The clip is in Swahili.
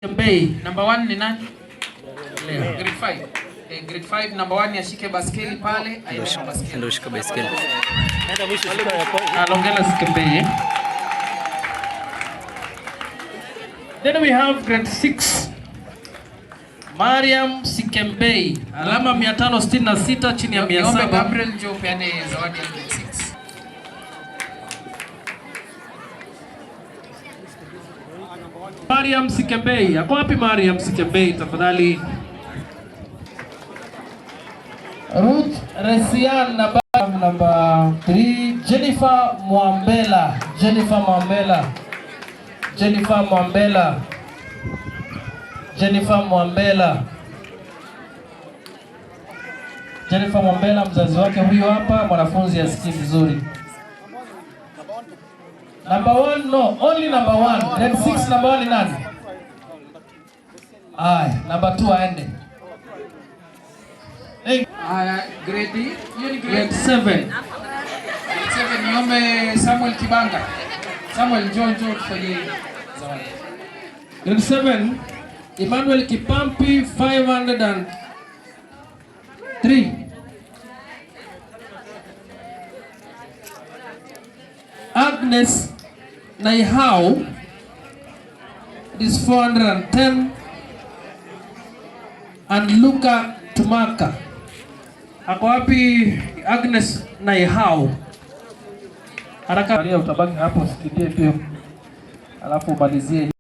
Mbei. Number 1 ni nani? Leo. Grade 5. Grade 5 number 1 ashike baskeli pale, aendeshe baskeli. Ndio ushika baiskeli. Longela Sikembei. Eh? Then we have grade 6. Mariam Sikembei, alama 566 chini ya Niombe 700. Gabriel njoo upeane zawadi ya grade 6. Mariam Sikembei, ako wapi Mariam Sikembei tafadhali? Ruth Resian namba number 3, Jennifer Mwambela, Jennifer Mwambela, Jennifer Mwambela, Jennifer Mwambela, Jennifer Mwambela, mzazi wake huyo hapa, mwanafunzi asikii vizuri. Number 1, no, only number 1. Grade 6 number 1 ni nani? Aya, number 2 aende. Hey, Haya, grade hiyo ni grade grade 7. 7. Niombe Samuel Kibanga. Samuel, njoo njoo tufanyie zawadi. Grade 7, Emmanuel Kipampi 503. Agnes Naihau is 410 and Luka Tumaka. Ako wapi Agnes Naihau? Haraka, utabaki hapo usikimbie pia. Alafu umalizie.